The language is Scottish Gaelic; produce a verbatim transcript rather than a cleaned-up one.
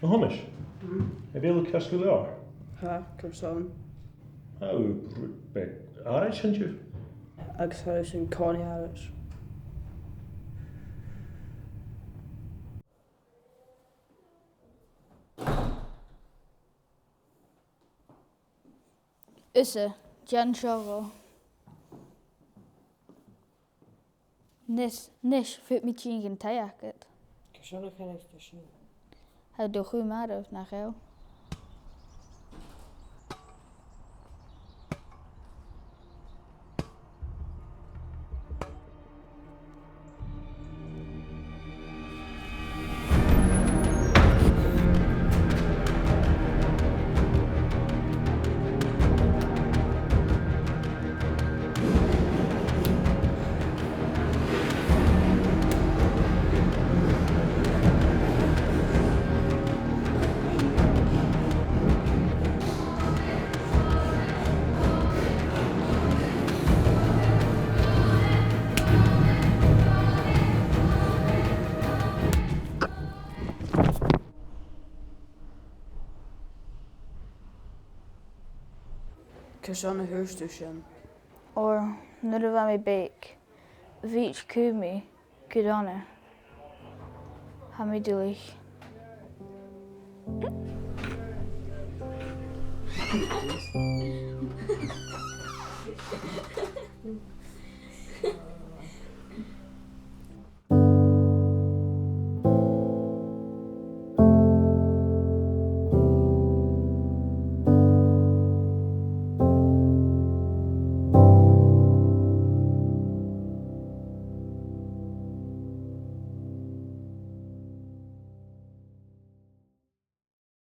A Thomais, a bheil thu ceart gu leòr? Tha, carson? Tha thu rud beag àraid an-diugh. Agus tha thu an-còmhnaidh àraid. Thusa, dèan seo dhomh. Nis, nis, feuch mi tighinn dhan taigh agad. Carson a chanadh tu sin? Tha do chù marbh, nach eil? Carson a thuirt thu sin? Oir nuair a bha mi beag, bhite cù mi gu dona. Tha mi duilich.